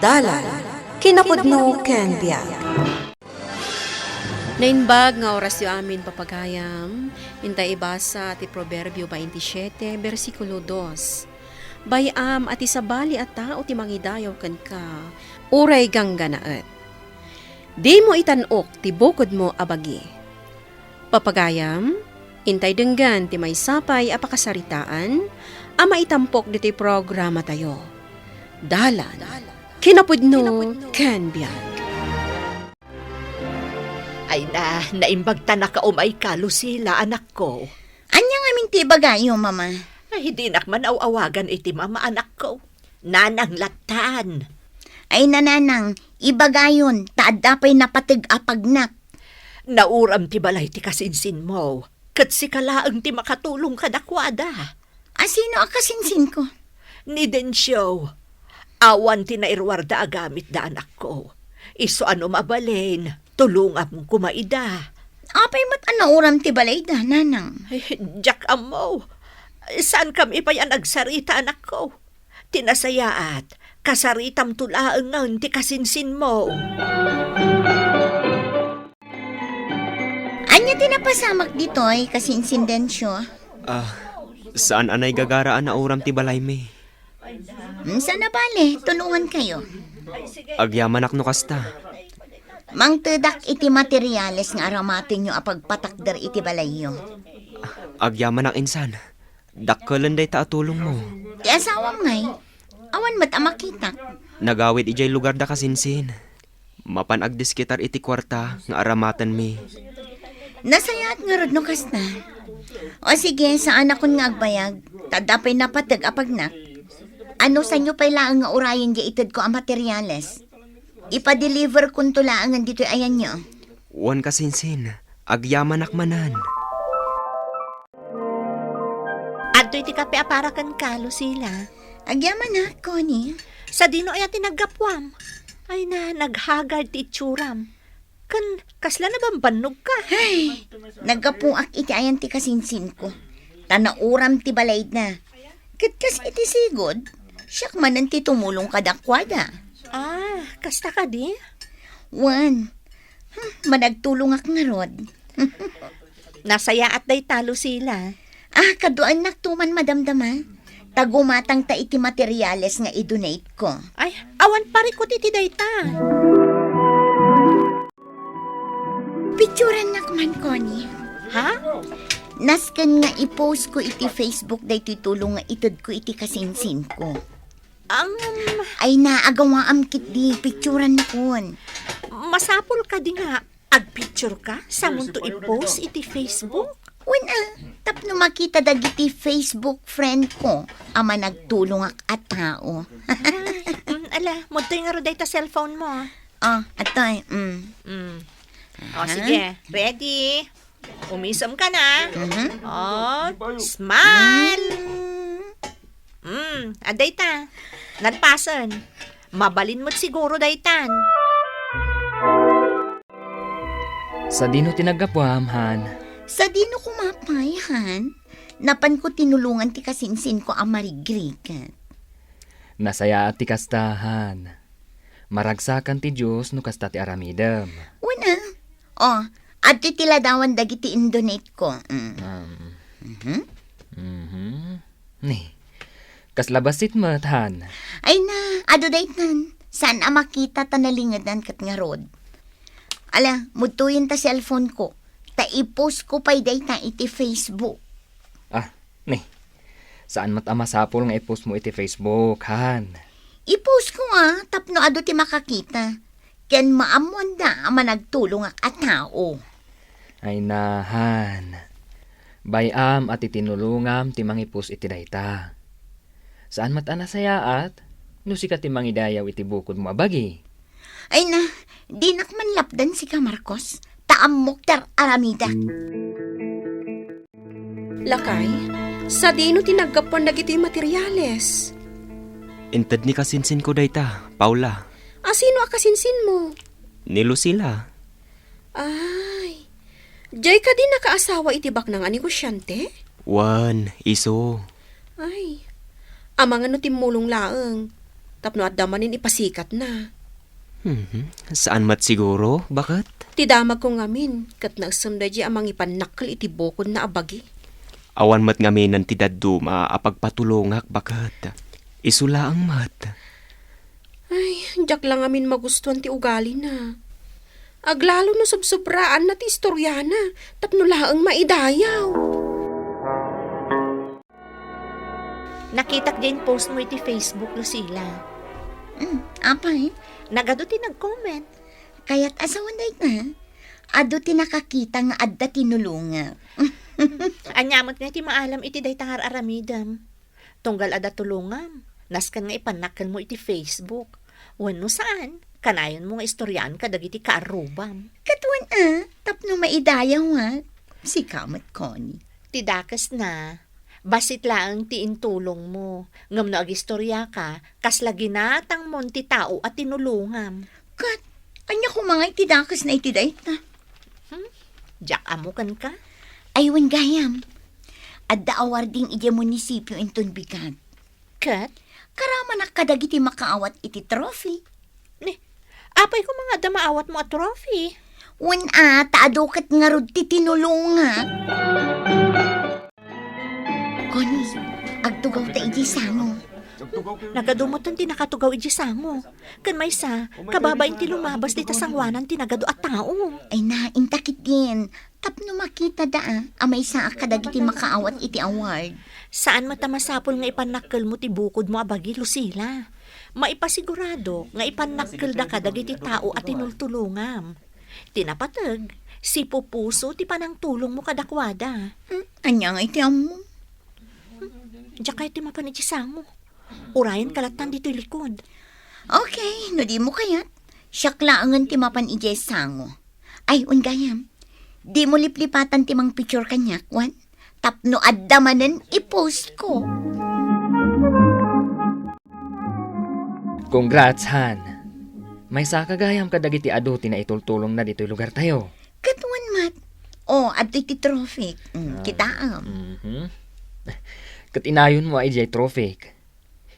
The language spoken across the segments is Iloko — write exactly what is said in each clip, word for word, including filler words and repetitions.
Dalan, kinapudno ken biag. Naimbag nga orasyo amin, papagayam. Intay ibasa ti Proverbio baintisiete, bersikulo dos. Bay-am a ti sabali a tao ti mangidayaw kenka, uray gangganaet. Dimo itan-ok ti bukodmo a bagi. Papagayam, intay denggen ti maysa pay a pakasaritaan a maitampok ditoy programatayo. Dalan, kinapudno ken biag. Ay na, naimbag ta nakaumay ka, Lucila, anakko. Ania ngamin ti ibagayo, Mama? Ay, dinak man aw-awagan iti mama, anakko. Nanang lattan. Ay, nanang, ibagayon, ta adda pay napateg a pagnak. Nauram ti balay ti kasinsinmo, ket sika laeng ti makatulong kadakuada. A, sino a kasinsinko? Ni Dencio. Awan ti nairuarda a gamitda, anakko. Isu a no mabalin, tulongam koma ida. Apay met a nauram ti balayda, nanang? Ay, diak ammo. Saankami pay a nagsarita, anakko. Ti nasayaat, kasaritamto laengen ti kasinsinmo. Ania ti napasamak ditoy, kasinsin Dencio? Ah, saan a naigagara a nauram ti balaymi. Mm, saan a bale, tulongankayo. Agyamanak no kasta. Mangtedak iti materiales nga aramatenyo a pagpatakder iti balayyo. Agyamanak insan. Dakkelen dayta a tulongmo. Ti asawam ngay, awan met a makitak. Nagawid idiay lugarda, kasinsin. Mapan agdiskitar iti kuarta nga aramatenmi. Nasayaat ngarud no kasta. O sige, saanakon nga agbayag, ta adda pay napateg a pagnak. Anusanyo pay laeng nga urayen diay itedko a materiales. Ipadeliverkonto laengen ditoy ayanyo. Wen, kasinsin, agyamanak manen. Adtoy ti kape a para kenka, Lucila. Agyamanak, Connie. Sadino aya ti naggapuam? Ay na, naghagar ti itsuram. Ken kasla nabambannogka? Ay, naggapuak iti ayan ti kasinsinko. Ta nauram ti balayda. Ket kas iti sigud, siak manen ti tumulong kadakuada. Ah, kasta kadi? Wen. Hmm, managtulongak ngarud. Nasayaat dayta, Lucila. Ah, kaduaennakto man madamdama. Ta gumatangta iti materiales nga i-donate ko. Ay, awan parikut iti dayta. Picturannak man, Connie. Ha? Nasken nga i-post ko iti Facebook daytoy tulong nga itedko iti kasinsinko. Ang Ay na, agawaam ketdi, picturannakon. Masapul kadi nga agpictureka, sangonto i-post iti Facebook? Wen a, tapno makita dagiti Facebook friend ko a managtulongak a tao. Ay, mm, ala, mudtoy ngarud dayta cellphone mo. Oh, atoy, mm. Mm. O, Aha. sige, ready? Umisemka na. Mhm. O, smile. Mm. Mm, adda ita. Nalpasen. Mabalin met siguro daytan. Sadino ti naggapuam, Han? Sadino koma pay, Han? Napanko tinulongan ti kasinsinko a marigrigat. Nasayaat ti kasta, Han. Maragsakan ti Dios no kasta ti aramidem. Wen a. O, adtoy ti ladawan dagiti in-donate ko. Mm. Um. Mhm. Mhm. Ni, kasla bassit met, Han? Ay na, adu daytan. Saan a makita ta nalingedan ket ngarud. Ala, mudtoyen ta cellphone ko. Ta i-post ko pay dayta iti Facebook. Ah, ni, saan met a masapul nga i-post mo iti Facebook, Han? I-post ko nga tapno adu ti makakita. Ken maammoanda a managtulongak a tao. Ay na, Han. Bay-am a ti tinulongam ti mangi-post iti dayta. Saan met a nasayaat no sika ti mangidayaw iti bukodmo a bagi. Ay na, dinak man lapdan sika, Marcos, ta ammok ti ar-aramida. Lakay, sadino ti naggapuan dagiti materiales? Inted ni kasinsinko dayta, Paula. A, sino a kasinsinmo? Ni Lucila. Ay, diay kadi nakaasawa iti baknang a negosiante? Wen, isu. Ay, amangan no timmulong laeng. tapno adda manen ipasikatna. Mhm. Saan met siguro, baket? Ti damagko ngamin, ket naisem daydi a mangipannakkel iti bukodna a bagi. Awan met ngaminen ti dadduma a pagpatulongak, baket. Isu laeng met. Ay, diak la ngamin magustuan ti ugalina. Aglalo no sobsobraanna ti istoriana, tapno laeng maidayaw. Nakitak diay post mo iti Facebook, Lucila. Mm, apay? Nagadu ti nag-comment. Kayat a sawen dayta. Adu ti nakakita nga adda tinulongak. Ania met nga ti maalam iti dayta nga ar-aramidem? Tunggal adda tulongam, nasken nga ipannakkelmo iti Facebook. Wenno saan, kanayonmo nga istoriaan kadagiti kaarrubam. Ket wen a, tapno maidayawak. Sika met, Connie. Ti dakesna, bassit laeng ti intulongmo. Ngem no agistoriaka, kasla ginatangmon ti tao a tinulongam. Ket, ania koma nga iti dakesna iti dayta? Hmm? Diak ammo kenka? Ay, wen gayam. Adda awarding idiay munisipio inton bigat. Ket? Karamanak kadagiti makaawat iti trophy. Ni, apay koma nga adda maawatmo a trophy? Wen a, ta adu ket ngarud ti tinulongak. Connie, agtugaw ta idiay sango. Nagadu metten ti nakatugaw idiay sango. Ken maysa, kababain ti lumabas dita sangoanan ti nagadu a tao. Ay na, inta ketdin. Tapno makitada a, a maysaak kadagiti makaawat iti award. Saan met a masapul nga ipannakkelmo ti bukodmo a bagi, Lucila. Maipasigurado nga ipannakkeldaka dagiti tao a tinultulongam. Ti napateg, sipupuso ti panangtulongmo kadakuada. Hmm, ania nga iti ammo? Hmm, diak kayat ti mapan iti sango. Urayenka lattan ditoy likod. Okay, no dimo kayat, siak laengen ti mapan idiay sango. Ay, wen gayam, dimo liplipatan ti mangpicture kaniak, wen? Tapno adda manen i-post ko. Congrats, Han. Maysaka gayam kadagiti adu ti naitultulongna ditoy lugartayo. Ket wen met. O, adtoy ti trophy. Mm, ah, kitaem. Mhm. Ket inayonmo a idiay trophy.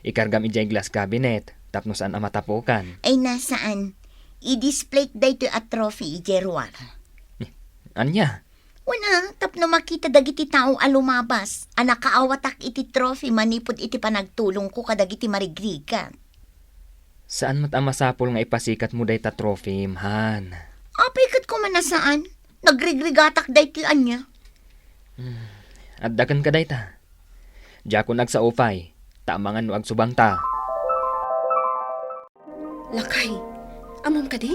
Ikargam idiay glass cabinet tapno saan a matapukan. Ay, na, saan. I-display daytoy a trophy idiay ruar. Ania? Wen a, tapno makita dagiti tao a lumabas a nakaawatak iti trophy manipud iti panagtulongko kadagiti marigrigat. Saan met a masapul nga ipasikatmo dayta trophy, Han? Apay ket koma a saan? Nagrigrigatak daytoy ania? Hmm, adda kenka dayta. Diakon agsao pay, ta amangan no agsubangta. Lakay, ammom kadi?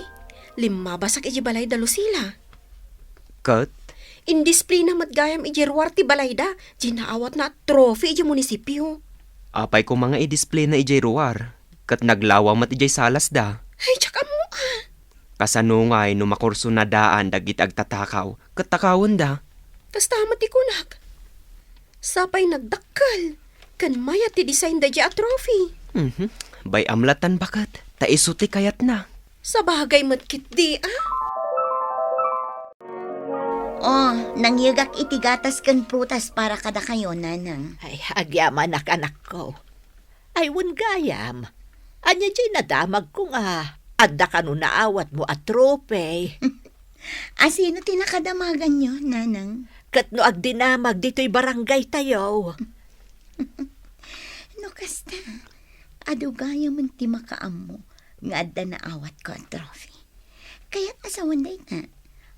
Limmabasak idiay balay da Lucila. Ket? Indisplayna met gayam idiay ruar ti balayda, diay naawatna a trophy idiay munisipio. Apay koma nga idisplayna idiay ruar, ket naglawa met idiay salasda. Ay, diak ammo a. Kasano ngay no makursunadaan dagiti agtatakaw ket takawenda? Kasta met ti kunak. Sapay nagdakkel ken mayat ti design daydiay a trophy. Mhm. Bay-am lattan baket, ta isu ti kayatna. Sabagay met ketdi, a? O, nangyegak iti gatas ken prutas para kadakayo, Nanang. Ay, agyamanak, anakko. Ay, wen gayam, ania diay nadamagko nga adda kano naawatmo a trophy? Asino ti nakadamaganyo, Nanang? Ket no agdinamag ditoy barangaytayo? No kasta, adu gayamen ti makaammo nga adda naawatko a trophy. Kayat a sawen dayta,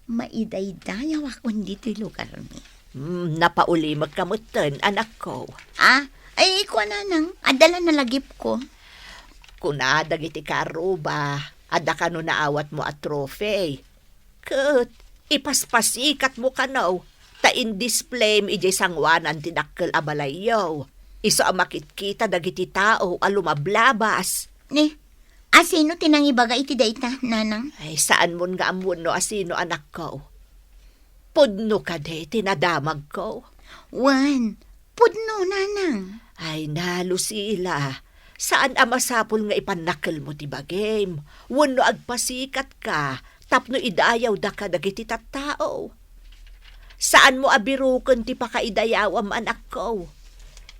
maidaydayawakon ditoy lugarmi. Hmm, napaulimekka metten, anakko. A? Ay, kua, Nanang, adda la nalagipko. Kuna dagiti kaarruba, adda kano naawatmo a trophy. Ket ipaspasikatmo kano, ta indisplayem idiay sangoanan ti dakkel a balayyo. Isu a makitkita dagiti tao a lumablabas. Ni, asino ti nangibaga iti dayta, Nanang? Ay, saanmon nga ammoen no asino, anakko. Pudno kadi ti nadamagko? Wen, pudno, Nanang. Ay na, Lucila, saan a masapul nga ipannakkelmo ti bagim wenno agpasikatka tapno idayawdaka dagiti tattao. Saanmo a biroken ti pakaidayawam, anakko.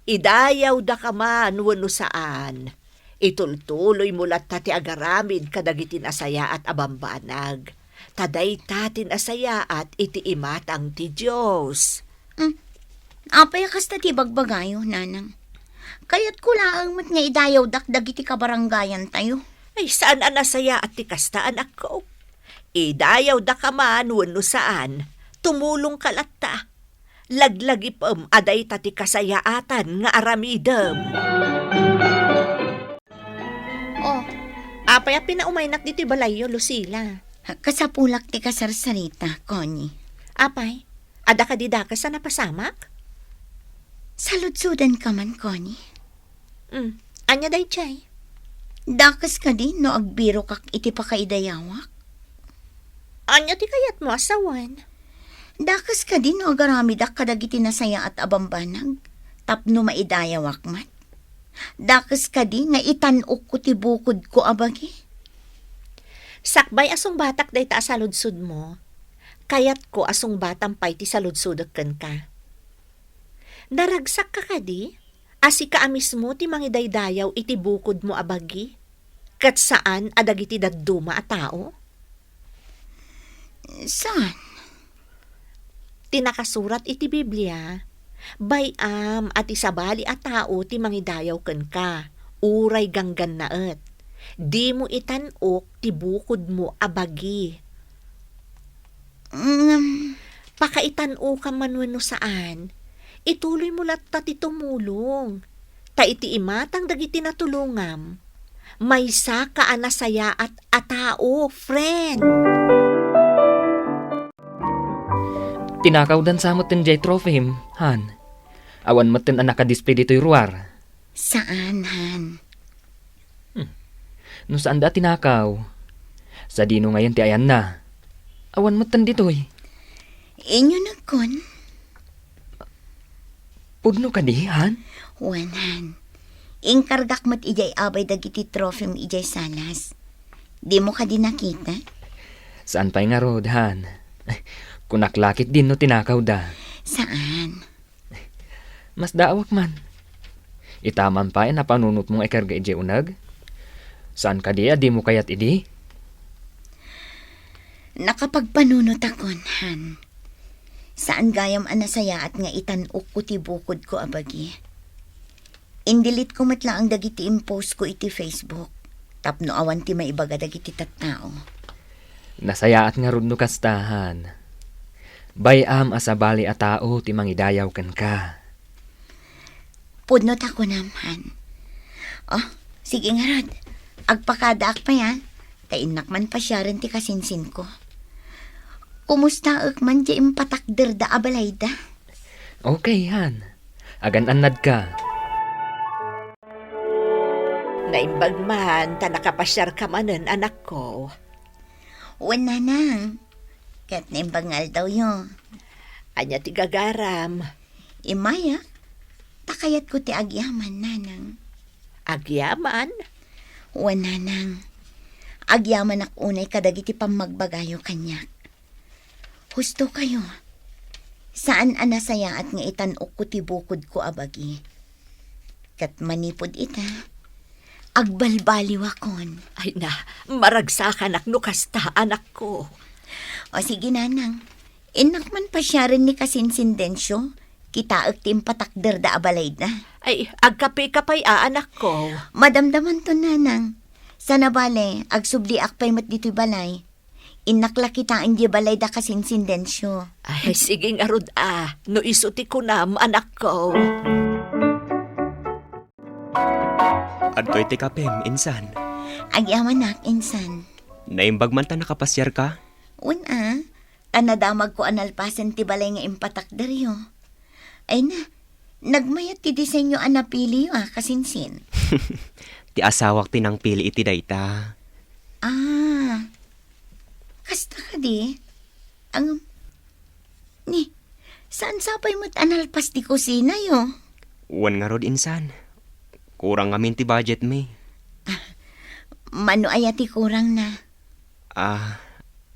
Idayawdaka man wenno saan, Itultuloymo latta ti agaramid kadagiti nasayaat a bambanag. Ta dayta ti nasayaat iti imatang ti Dios. Mm. Apay a kasta ti ibagbagayo, Nanang? Kayatko laeng met nga idayawdak dagiti kabarangayantayo. Ay, saan a nasayaat ti kasta, anakko. Idayawdaka man wenno saan, tumulongka latta. Laglagipem a dayta ti kasayaatan nga aramidem. Oh, apay a pinaumaynak ditoy balayyo, Lucila? Kasapulak ti kasarsarita, Connie. Apay, adda kadi dakes a napasamak? Saludsodanka man, Connie. Mm, ania daydiay? Dakes kadi no agbirokak iti pakaidayawak? Ania ti kayatmo a sawen? Dakes kadi no agaramidak kadagiti nasayaat a bambanag tapno maidayawak met? Dakes kadi nga itan-okko ti bukodko a bagi? Sakbay a sungbatak dayta a saludsodmo, kayatko a sungbatam pay ti saludsodek kenka. Naragsakka kadi a sika a mismo ti mangidaydayaw iti bukodmo a bagi, ket saan a dagiti dadduma a tao? Saan? Ti nakasurat iti Biblia, bay-am a ti sabali a tao ti mangidayaw kenka, uray ganggannaet. Dimo itan-ok ti bukodmo a bagi. Ngem, pakaitan-okam man wenno saan, ituloymo latta ti tumulong. Ta iti imatang dagiti natulongam, maysaka a nasayaat a tao, friend. Tinakawdan sa metten jay trophy, Han. Awan metten a nakadisplay ditoy ruar. Saan, Han? Hmm. No saan da a tinakaw, sadino ngayen ti ayanna? Awan metten ditoy. Inyo nagkon? Pudno kadi, Han? Wen, Han. Inkargak met idiay abay dagiti trophy-m idiay salas. Dimo kadi nakita? Saan pay ngarud, Han? Kunak la ketdin no tinakawda. Saan? Masdaawak man. Ita man pay a napanunotmo nga ikarga idiay uneg? Saan kadi a dimo kayat idi? Nakapagpanunotakon, Han. Saan gayam a nasayaat nga itan-okko ti bukodko a bagi. Indelete-ko met laeng dagiti impostko iti Facebook tapno awan ti maibaga dagiti tattao. Nasayaat ngarud no kasta, Han. Bay-am a sabali a tao ti mangidayaw kenka. Pudno ta kunam, Han. Oh, sige ngarud. Agpakadaak pay, a. Ta innak man pasiaren ti kasinsinko. Kumustaek man diay impatakderda a balayda? Okay, Han. Agan-annadka. Naimbag man ta nakapasiarka manen, anakko. Wen, Nanang. Ket naimbag nga aldawyo. Ania ti gagaram? Immayak, ta kayatko ti agyaman, Nanang. Agyaman? Wen, Nanang. Agyamanak unay kadagiti pammagbagayo kaniak. Husto kayo. Saan a nasayaat nga itan-okko ti bukodko a bagi. Ket manipud ita, agbalbaliwakon. Ay na, maragsakanak no kasta, anakko. O sige, Nanang. Innak man pasiaren ni kasinsin Dencio. Kitaek ti impatakderda a balayda. Ay, agkape ka pay, a, anakko. Madamdamanto, Nanang. Sana bale, agsubliak pay met ditoy balay. Innak la kitaen diay balayda kasinsin Dencio. Ay, sige ngarud, a. No isu ti kunam, anakko. Adtoy ti kapem, insan. Agyamanak, insan. Naimbag man ta nakapasiarka? Wen, a. Ta nadamagko a nalpasen ti balay nga impatakderyo. Ay na, nagmayat ti disenyo a napiliyo, a, kasinsin. Ti asawak ti nangpili iti dayta. Ah, kasta kadi? Ang, ni, saan sapay met a nalpas ti kusinayo? Wen ngarud, insan. Kurang ngamin ti budget mi. Ah, mano aya ti kurang na? Ah,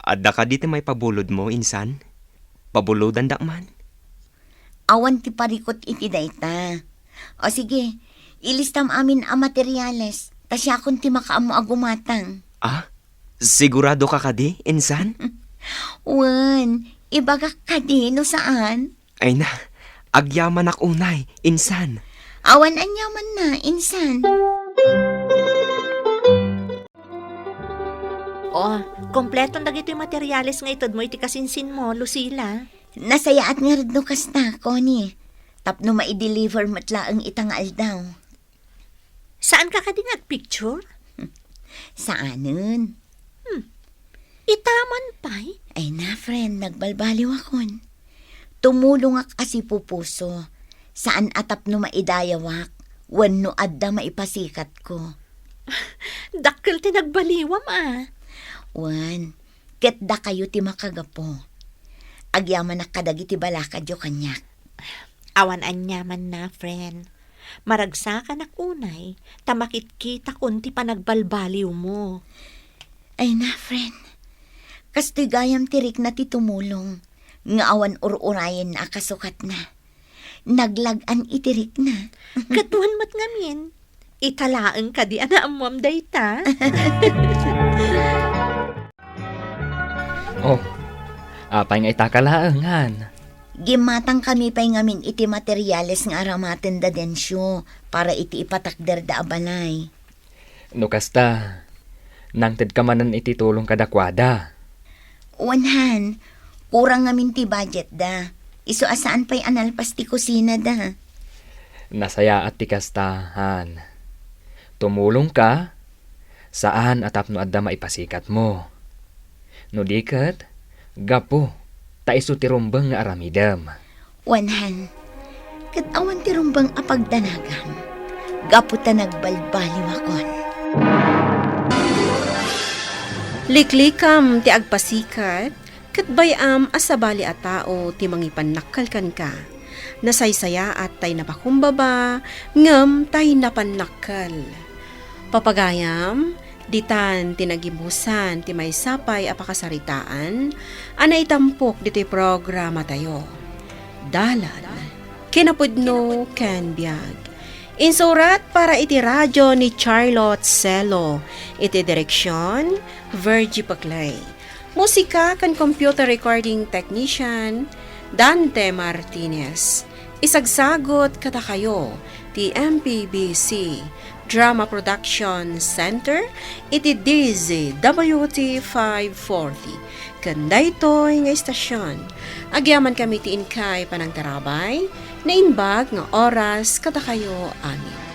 adda kadi ti maipabulodmo, insan? Pabulodandak man. Awan ti parikut iti dayta. O sige, ilistam amin a materiales. Ta siakon ti makaammo a gumatang. Ah? Sigurado ka kadi, insan? Wen, ibagak kadi no saan? Ay na, agyamanak unay, insan. Awan aniamanna, insan. Oh, kompleton dagitoy materiales nga itedmo iti kasinsinmo, Lucila. Nasayaat ngarud no kasta, Connie. Tapno maideliver met laeng ita nga aldaw. Saanka kadi nga agpicture? Saanen. Hmm. Itaman pay? Ay na, friend, nagbalbaliwakon. Tumulongak a sipupuso. Saan a tapno maidayawak, wenno adda maipasikatko. Dakkel ti nagbaliwam, a. Wen, ket dakayo ti makagapu. Agyamanak kadagiti balakadyo kaniak. Awan aniamanna, friend. Maragsakanak unay, ta makitkitakon ti panagbalbaliwmo. Ay na, friend. Kastoy gayam ti rikna ti tumulong, nga awan ur-urayenna a kasukatna. Naglag-an iti rikna. Ket wen met ngamin, ita laeng kadi a naammuam dayta? Oh, apay nga itaka laeng, han? Gimmatangkami pay ngamin iti materiales nga aramaten da Dencio para iti ipatakderda a balay. No kasta, nangtedka manen iti tulong kadakuada. Wen han, kurang ngamin ti budgetda. Isu a saan pay a nalpas ti kusinada. Nasayaat ti kasta, han. Tumulongka, saan a tapno adda maipasikatmo. No di ket, gapu, ta isu ti rumbeng nga aramidem. Wen han, ket awan ti rumbeng a pagdanagam, gapu ta nagbalbaliwakon. Liklikam ti agpasikat, ket bay-am a sabali a tao ti mangipannakkel kenka. Nasaysayaat tay napakumbaba, ngem tay napannakkel. Papagayam, ditan ti nagibusan ti maysa pay a pakasaritaan a naitampok ditoy programatayo. Dalan, kinapudno ken biag. Insurat para iti radio ni Charlotte Celo. Iti direksion, Virgie Paclay. Musika ken computer recording technician, Dante Martinez. Isagsagut kadakayo ti M P B C Drama Production Center iti D Z W T five forty ken daytoy nga istasion. Agyamankami ti inkay panangtarabay, naimbag nga oras kadakayo amin.